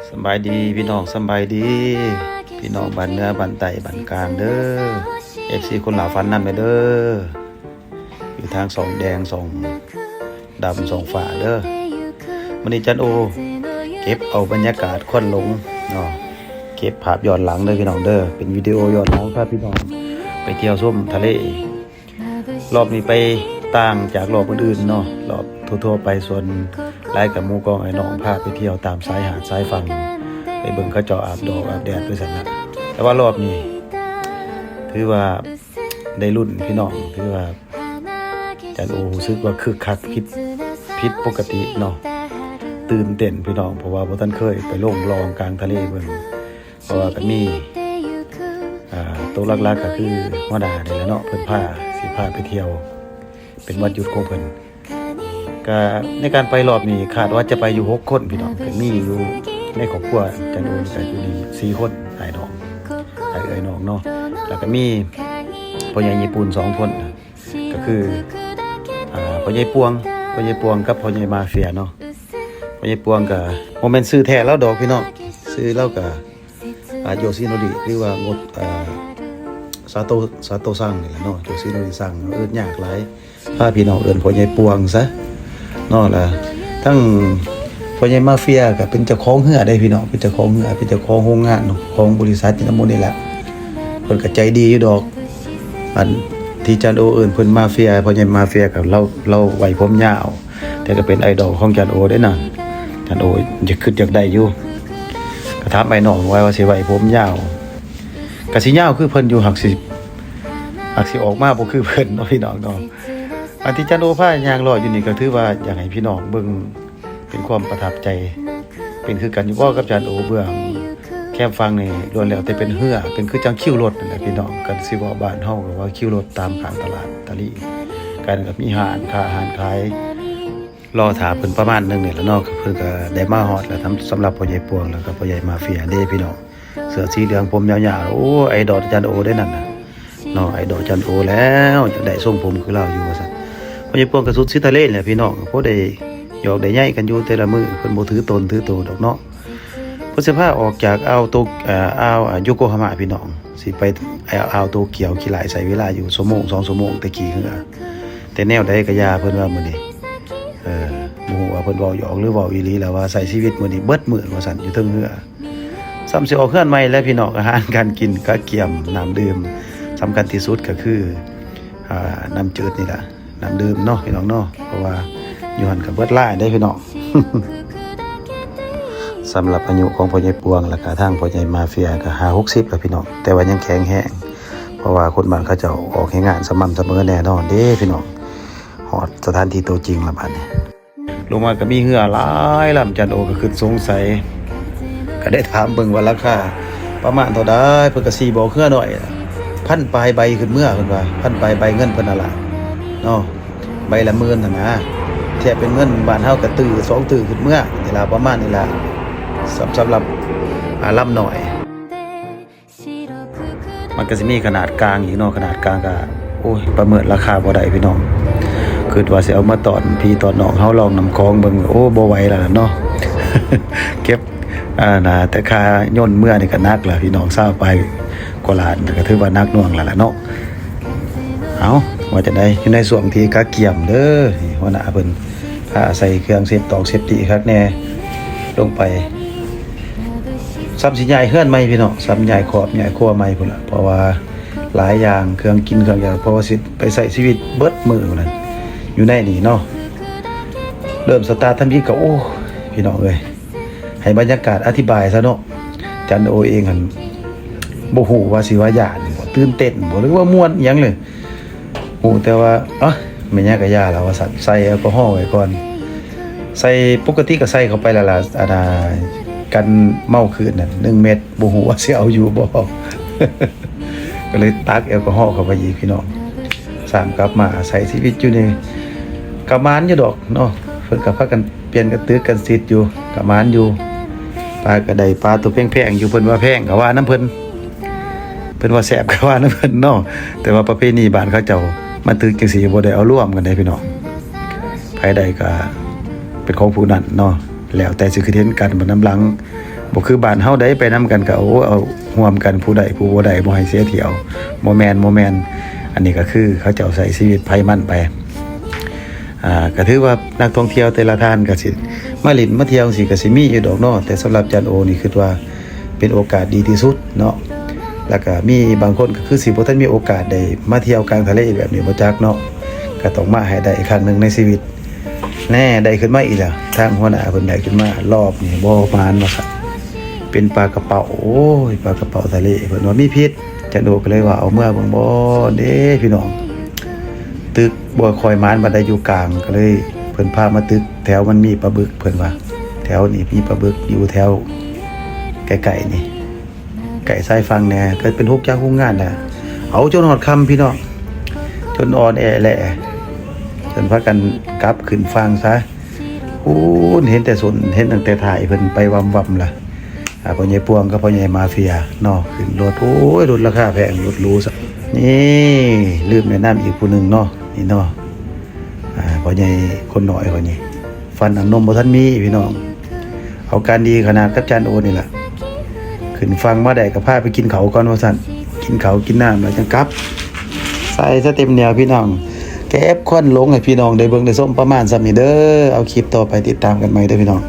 ສຳບາຍດີພີ່ນ້ອງ ສຳບາຍດີພີ່ນ້ອງບ້ານເໜືອ ບ້ານໃຕ້ ບ້ານກາງເດີ້ ເອັຟຊີຄົນລາວຟັງນຳແດ່ເດີ້ ຢູ່ທາງສອງແດງ ສອງດຳ ສອງຟ້າເດີ້. ມື້ນີ້ຈັນໂອເກັບເອົາບັນຍາກາດຄວັນຫຼົງເນາະ ເກັບພາບຍ້ອນຫຼັງເດີ້ພີ່ນ້ອງເດີ້ ເປັນວິດີໂອຍ້ອນຫຼັງ ພາພີ່ນ້ອງໄປທ່ຽວຊົມທະເລ. ລອບນີ້ໄປຕ່າງຈາກລອບອື່ນໆເນາະ ລອບທົ່ວໆໄປ ສ່ວນຫຼາຍກະໝູ່ກອງອ້າຍນ້ອງພາໄປທ່ຽວຕາມຊາຍຫາດຊາຍຝັ່ງ ໄປເບິ່ງເຂົາເຈົ້າອາບດອກອາບແດດໄປຊັ້ນນະ. ແຕ່ວ່າລອບນີ້ຖືວ່າໄດ້ລຸ້ນພີ່ນ້ອງ ຖືວ່າຈັນໂອຮູ້ສຶກວ່າຄຶກຄັກຜິດ ຜິດປົກກະຕິເນາະ ຕື່ນເຕັ້ນພີ່ນ້ອງ ເພາະວ່າບໍ່ທັນເຄີຍໄປລົງລອງກາງທະເລເບິ່ງ. ເພາະວ່າກະມີ ອ່າ ໂຕຫຼັກໆກະຄືຫົວໜ້ານີ້ແຫຼະເນາະ ເພິ່ນພາ ຊິພາໄປທ່ຽວ ເປັນວັນຢຸດຂອງເພິ່ນ. ກະໃນການໄປລອບນີ້ຄາດວ່າຈະໄປຢູ່ຫົກຄົນພີ່ນ້ອງ ກະມີຢູ່ໃນຄອບຄົວຈັນໂອນີ້ກະຢູ່ນີ້ສີ່ຄົນ ອ້າຍນ້ອງ ອ້າຍເອື້ອຍນ້ອງເນາະ ແລ້ວກະມີພໍ່ໃຫຍ່ຍີ່ປຸ່ນສອງຄົນ ກະຄື ອ່າ ພໍ່ໃຫຍ່ປວງ ພໍ່ໃຫຍ່ປວງກັບພໍ່ໃຫຍ່ມາເຟຍເນາະ. ພໍ່ໃຫຍ່ປວງກະບໍ່ແມ່ນຊື່ແທ້ລາວດອກພີ່ນ້ອງ ຊື່ລາວກະ ອ່າ ໂຢຊິໂນລິ ຫຼືວ່າງົດ ອ່າ ຊາໂຕ ຊາໂຕຊັງນີ້ແຫຼະເນາະ ໂຢຊິໂນລິຊັງ ເອີ້ນຍາກຫຼາຍ ພາພີ່ນ້ອງເອີ້ນພໍ່ໃຫຍ່ປວງຊະເນາະ. ລະທັງພໍ່ໃຫຍ່ມາເຟຍກະເປັນເຈົ້າຂອງເຮືອເດ້ພີ່ນ້ອງ ເປັນເຈົ້າຂອງເຮືອ ເປັນເຈົ້າຂອງໂຮງງານ ຂອງບໍລິສັດນີ້ນຳໝົດນີ້ແຫຼະ ເພິ່ນກະໃຈດີຢູ່ດອກ. ອັນທີ່ຈັນໂອເອີ້ນເພິ່ນມາເຟຍ ພໍ່ໃຫຍ່ມາເຟຍ ກະລາວ ລາວໄວ້ຜົມຍາວ ແຕ່ກະເປັນໄອດອລຂອງຈັນໂອເດ້ນະ ຈັນໂອຢາກ ຄຶດຢາກໄດ້ຢູ່ ກະຖາມອ້າຍນ້ອງໄວ້ວ່າຊິໄວ້ຜົມຍາວ ກະຊິຍາວຄືເພິ່ນຢູ່ ຫາກຊິ ຫາກຊິອອກມາບໍ່ຄືເພິ່ນເນາະພີ່ນ້ອງເນາະ. ອັນທີ່ຈັນໂອພາຍ່າງເລາະຢູ່ນີ້ກະຖືວ່າຢາກໃຫ້ພີ່ນ້ອງເບິ່ງ ເປັນຄວາມປະທັບໃຈ ເປັນຄືກັນຢູ່ບໍ່ກັບຈັນໂອ ເບື້ອງແຄມຝັ່ງນີ້ລ້ວນແລ້ວແຕ່ເປັນເຮືອ ເປັນຄືຈັ່ງຄິວລົດນັ້ນແຫຼະພີ່ນ້ອງ ຄັນຊິເວົ້າບ້ານເຮົາກະວ່າຄິວລົດຕາມຂ້າງຕະຫຼາດຕະຫຼີ່ ກະມີຮ້ານຄ້າຮ້ານຂາຍ ລໍຖ້າເພິ່ນປະມານໜຶ່ງນີ້ແຫຼະເນາະ ເພິ່ນກະໄດ້ມາຮອດແລ້ວ ສຳ ສຳລັບພໍ່ໃຫຍ່ປວງ ແລ້ວກະພໍ່ໃຫຍ່ມາເຟຍເດ້ພີ່ນ້ອງ. ເສື້ອສີເຫຼືອງ ຜົມຍາວໆ ໂອ້ ໄອດອອລຈັນໂອເດ້ນັ້ນນະເນາະ ໄອດອລຈັນໂອແລ້ວ ຢາກໄດ້ຊົງຜົມຄືລາວຢູ່ວ່າຊັ້ນ. ພໍ່ໃຫຍ່ປວງກະສຸດສີທະເລແຫຼະພີ່ນ້ອງ ພໍໄດ້ຫຍອກໄດ້ໃຍກັນຢູ່ແຕ່ລະມື້ ເພິ່ນບໍ່ຖືຕົນຖືໂຕດອກເນາະ. ເພິ່ນຊິພາອອກຈາກອ່າວໂຕ ອ່າ ອ່າວ ອ່າ ໂຢໂກຮາມະພີ່ນ້ອງ ຊິໄປ ອ່າ ອ່າວໂຕກຽວ ຂີ້ຫຼ້າຍໃຊ້ເວລາຢູ່ຊົ່ວໂມງສອງຊົ່ວໂມງ ແຕ່ຂີ່ເຮືອ ແຕ່ແນວໃດກະຢ່າ ເພິ່ນວ່າມື້ນີ້ ເອີ ບໍ່ຮູ້ວ່າເພິ່ນເວົ້າຫຍອກ ຫຼືເວົ້າອີ່ຫຼີ ແລ້ວວ່າໃຊ້ຊີວິດມື້ນີ້ເບິດມື້ວ່າຊັ້ນ ຢູ່ເທິງເຮືອ. ສ່ຳຊິອອກເຮືອນໃໝ່ແລ້ວພີ່ນ້ອງ ອາຫານການກິນກະກຽມ ນ້ຳດື່ມ ສຳຄັນທີ່ສຸດກະຄື ອ່າ ນ້ຳຈືດນີ້ລະ ນ້ຳດື່ມເນາະພີ່ນ້ອງເນາະ ເພາະວ່າຢູ່ຫັ້ນກະເບິດຫຼາຍເດ້ພີ່ນ້ອງ. ສຳລັບອາຍຸຂອງພໍ່ໃຫຍ່ປວງ ແລ້ວກະທາງພໍ່ໃຫຍ່ມາເຟຍກະຫ້າຫົກສິບແລ້ວພີ່ນ້ອງ ແຕ່ວ່າຍັງແຂງແຮງ ເພາະວ່າຄົນບ້ານເຂົາເຈົ້າອອກແຮງງານສະໝ່ຳສະເໝີແນ່ນອນເດ້ພີ່ນ້ອງ. ຮອດສະຖານທີ່ໂຕຈິງລະບາດນີ້ ລົງມາກະມີເຮືອຫຼາຍລຳ ຈັນໂອກະຄຶດສົງໄສ ກະໄດ້ຖາມເບິ່ງວ່າລາຄາປະມານເທົ່າໃດ ເພິ່ນກະຊີ້ບອກເຮືອໜ້ອຍ ພັນປາຍໃບຂຶ້ນເມືອ ເພິ່ນວ່າ ພັນປາຍໃບເງິນເພິ່ນຫັ້ນລະເນາະ ໃບລະໝື່ນຫັ້ນນະ ທຽບເປັນເງິນບ້ານເຮົາກະຕື້ສອງຕື້ຂຶ້ນເມືອນີ້ລະ ປະມານນີ້ລະ ສຳ ສຳລັບ ອ່າ ລຳນ້ອຍ. ມັນກະຊິມີຂະໜາດກາງອີກເນາະ ຂະໜາດກາງກະ ໂອ້ຍ ປະເມີນລາຄາບໍ່ໄດ້ພີ່ນ້ອງ ຄຶດວ່າຊິເອົາມາຕ້ອນພີ່ຕ້ອນນ້ອງເຮົາລ່ອງນ້ຳຂອງເບິ່ງ ໂອ້ ບໍ່ໄຫວແລ້ວເນາະ ເກັບ ອ່າ ນະ ແຕ່ຄ່າຍົນເມືອນີ້ກະໜັກລະພີ່ນ້ອງ ຊາວປາຍກວ່າລ້ານ ກະຖືວ່າໜັກໜ່ວງແລ້ວລະເນາະ. ເອົ້າ ວ່າຈັ່ງໃດ ຢູ່ໃນຊ່ວງທີ່ກະກຽມເດີ້ ນີ້ຫົວໜ້າເພິ່ນ ພາໃສ່ເຄື່ອງເຊບຕອກເຊບຕີຄັກແນ່ລົງໄປ ສ່ຳຊິຍ້າຍເຮືອນໃໝ່ພີ່ນ້ອງ ສ່ຳຍ້າຍຄອບຍ້າຍຄົວໃໝ່ພຸ້ນລະ ເພາະວ່າຫຼາຍຢ່າງ ເຄື່ອງກິນເຄື່ອງຫຍັງ ເພາະວ່າຊິໄປໃຊ້ຊີວິດເບິດມື້ພຸ້ນນະ ຢູ່ໃນນີ້ເນາະ. ເລີ່ມສະຕາດທຳອິດກະ ໂອ້ ພີ່ນ້ອງເອີຍ ໃຫ້ບັນຍາກາດອະທິບາຍຊະເນາະ ຈັນໂອເອງຫັ້ນ ບໍ່ຮູ້ວ່າຊິວ່າຢ້ານບໍ່ ຕື່ນເຕັ້ນບໍ່ ຫຼືວ່າມ່ວນອີ່ຫຍັງເລີຍ. ຮູ້ແຕ່ວ່າ ອະ ແມ່ນຫຍັງກະຢ່າລະວ່າຊັ້ນ ໃສ່ແອລກໍຮໍໄວ້ກ່ອນ ໃສ່ ປົກກະຕິກະໃສ່ເຂົ້າໄປແລ້ວລະ ອັນນ່າ ກັນເມົາຄືນນັ້ນ ໜຶ່ງເມັດ ບໍ່ຮູ້ວ່າຊິເອົາຢູ່ບໍ່ ກະເລີຍຕັກແອລກໍຮໍເຂົ້າໄປອີກພີ່ນ້ອງ. ສ້າງກັບມາໃຊ້ຊີວິດຢູ່ນີ້ ກະໝານຢູ່ດອກເນາະ ເພິ່ນກະພາກັນປ່ຽນກັນຕຶກກັນສິດຢູ່ ກະໝານຢູ່ ປາກະໄດ້ປາໂຕແພງໆຢູ່ ເພິ່ນວ່າແພງກະວ່ານຳເພິ່ນ ເພິ່ນວ່າແຊບກະວ່ານຳເພິ່ນເນາະ ແຕ່ວ່າປະເພນີບ້ານເຂົາເຈົ້າມາຕຶກຈັ່ງຊີ້ ບໍ່ໄດ້ເອົາລວມກັນເດ້ພີ່ນ້ອງ ໃຜໄດ້ກະເປັນຂອງຜູ້ນັ້ນເນາະ ແລ້ວແຕ່ຊິຄິດເຫັນກັນ ບໍ່ນຳຫຼັງ ບໍ່ຄືບ້ານເຮົາໃດ ໄປນຳກັນກໍ ໂອ້ ເອົາຮ່ວມກັນ ຜູ້ໃດຜູ້ບໍ່ໄດ້ ບໍ່ໃຫ້ເສຍທ່ຽວ ບໍ່ແມ່ນ ບໍ່ແມ່ນ. ອັນນີ້ກໍຄືເຂົາເຈົ້າໃຊ້ຊີວິດໃຜມັນໄປ. ອ່າ ກໍຖືວ່ານັກທ່ອງທ່ຽວແຕ່ລະທ່ານກໍຊິມາຫຼິ້ນມາທ່ຽວຈັ່ງຊີ້ ກໍຊິມີຢູ່ດອກເນາະ, ແຕ່ສຳລັບຈານໂອນີ້ ຄິດວ່າເປັນໂອກາດດີທີ່ສຸດເນາະ. ແລ້ວກໍມີບາງຄົນກໍຄືຊິບໍ່ທັນມີໂອກາດໄດ້ມາທ່ຽວກາງທະເລແບບນີ້ ບໍ່ຈັກເນາະ, ກໍຕ້ອງມາໃຫ້ໄດ້ຄັ້ງໜຶ່ງໃນຊີວິດ. ແນ່ ໄດ້ຂຶ້ນມາອີກແລ້ວ, ທາງຫົວໜ້າເພິ່ນໄດ້ຂຶ້ນມາ ລອບນີ້ບໍ່ໝານວ່າຊັ້ນ ເປັນປາກະເປົາ. ໂອ້ຍ ປາກະເປົາທະເລ ເພິ່ນວ່າມີພິດ. ຈານໂອກໍເລີຍວ່າ ເອົາເມືອເບິ່ງບໍ່ເດ້ພີ່ນ້ອງ, ຕຶກບໍ່ຄ່ອຍໝານປານໃດຢູ່ກາງ. ກໍເລີຍເພິ່ນພາມາຕຶກແຖວມັນມີປາບຶກ ເພິ່ນວ່າ ແຖວນີ້ມີປາບຶກຢູ່ແຖວໃກ້ໆນີ້ ໃກ້ຊາຍຝັ່ງແດ່, ກໍເປັນຫົກຈັກໂຮງງານນະ. ເອົາຈົນຮອດຄ່ຳພີ່ນ້ອງ ຈົນອ່ອນແອແຫຼ ຈົນພາກັນກັບຂຶ້ນຝັ່ງຊະ. ໂອ້ ເຫັນແຕ່ສົ້ນ ເຫັນຕັ້ງແຕ່ທ້າຍເພິ່ນໄປວຳໆລະ. ອ່າ ພໍ່ໃຫຍ່ປວງກັບພໍ່ໃຫຍ່ມາເຟຍເນາະ ຂຶ້ນລົດ. ໂອ້ຍ ລົດລາຄາແພງ ລົດຫຼູຊະ. ນີ້ ລືມແນະນຳອີກຜູ້ໜຶ່ງເນາະ ນີ້ເນາະ. ອ່າ ພໍ່ໃຫຍ່ຄົນນ້ອຍຂ້ອຍນີ້ ຟັນນ້ຳນົມບໍ່ທັນມີພີ່ນ້ອງ, ເອົາການດີຂະໜາດກັບຈານໂອນີ້ລະ. ຂຶ້ນຝັ່ງມາໄດ້ກໍພາໄປກິນເຂົ້າກ່ອນວ່າຊັ້ນ, ກິນເຂົ້າກິນນ້ຳແລ້ວຈັ່ງກັບ. ໃສ່ສະເຕັມແນວພີ່ນ້ອງ, ເກັບຄວັນຫຼົງໃຫ້ພີ່ນ້ອງໄດ້ເບິ່ງໄດ້ຊົມປະມານສ່ຳນີ້ເດີ. ເອົາຄລິບຕໍ່ໄປຕິດຕາມກັນໃໝ່ເດີພີ່ນ້ອງ.